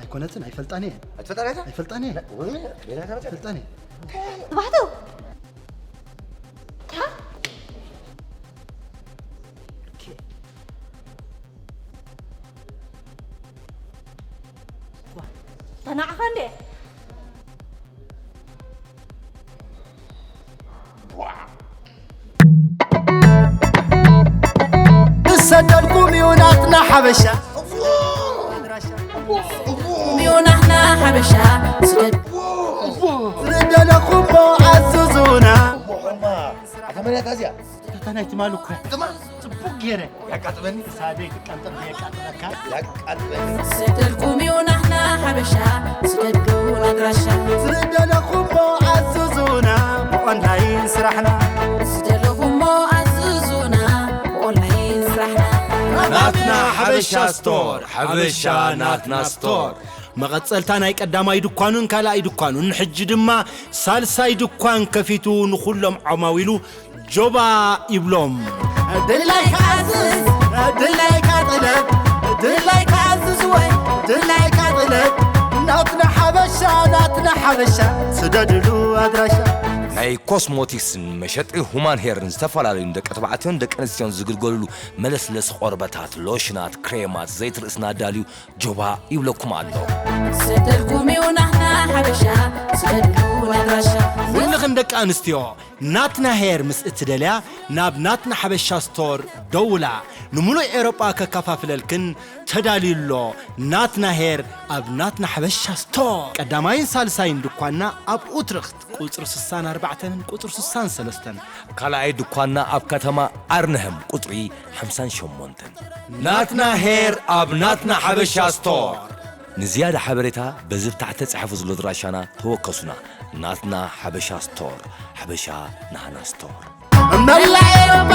ኣይኮነትን፣ ኣይፈልጣን እየ። ኣይትፈልጣን እያ? ኣይፈልጣን እየ። ወይኔ፣ ሌላ ተመጣ። ኣይፈልጣን እየ። ትባህቱ ተናዕኻ እንዴ? ዝሰደድኩም እዩ ናትና ሓበሻ። እዩ ናትና ሓበሻ ስደድ ዝደለኹሞ ኣዝዙና። ኣታ መን እያ እዚኣ? እታ ናይ ትማሊ እኮ እያ። ትማ ጽቡቅ ገይረ ያቃጥበኒ ሳደይ ትቀንጥር የቃጥለካ። ያቃጥበኒ። ሰደድኩም እዩ ናትና ሓበሻ ስደዱ ኣድራሻ ዝደለኹሞ ኣዝዙና። ብኦንላይን ስራሕና ዝደለኹሞ ኣዝዙና ብኦንላይን ስራሕና ናትና ሓበሻ ስቶር፣ ሓበሻ ናትና ስቶር። መቐጸልታ ናይ ቀዳማይ ድኳኑን ካልኣይ ድኳኑን፣ ሕጂ ድማ ሳልሳይ ድኳን ከፊቱ ንኹሎም ዓማዊሉ ጆባ ይብሎም። ድላይካ ኣዝዝ፣ ድላይካ ጥለብ፣ ድላይካ ኣዝዝ ወይ ድላይካ ጥለብ። ናትና ሓበሻ፣ ናትና ሓበሻ፣ ስደድሉ ኣድራሻ። ናይ ኮስሞቲክስን መሸጢ ሁማን ሄርን ዝተፈላለዩ ንደቂ ተባዕትዮን ደቂ ኣንስትዮን ዝግልገሉሉ መለስለሲ ቆርበታት፣ ሎሽናት፣ ክሬማት፣ ዘይቲ ርእስና ኣዳልዩ ጆባ ይብለኩም ኣሎ። ሰደድኩም እዩ ናትና ሓበሻ ስደዱ ኣድራሻ ኩልኽን ደቂ ኣንስትዮ ናትና ሄር ምስ እትደልያ ናብ ናትና ሓበሻ ስቶር ደውላ። ንምሉእ ኤውሮጳ ከከፋፍለልክን ተዳልዩ ኣሎ። ናትና ሄር ኣብ ናትና ሓበሻ ስቶር። ቀዳማይን ሳልሳይን ድኳንና ኣብ ኡትርኽት ቁጽሪ ስሳን ኣርባዕተን ቁጽሪ ስሳን ሰለስተን። ካልኣይ ድኳንና ኣብ ከተማ ኣርንሀም ቁጽሪ ሓምሳን ሸሞንተን። ናትና ሄር ኣብ ናትና ሓበሻ ስቶር። ንዝያዳ ሓበሬታ በዚ ብታሕቲ ተጻሒፉ ዘሎ ኣድራሻና ተወከሱና። ናትና ሓበሻ ስቶር፣ ሓበሻ ናህና ስቶር። መላ ኤውሮጳ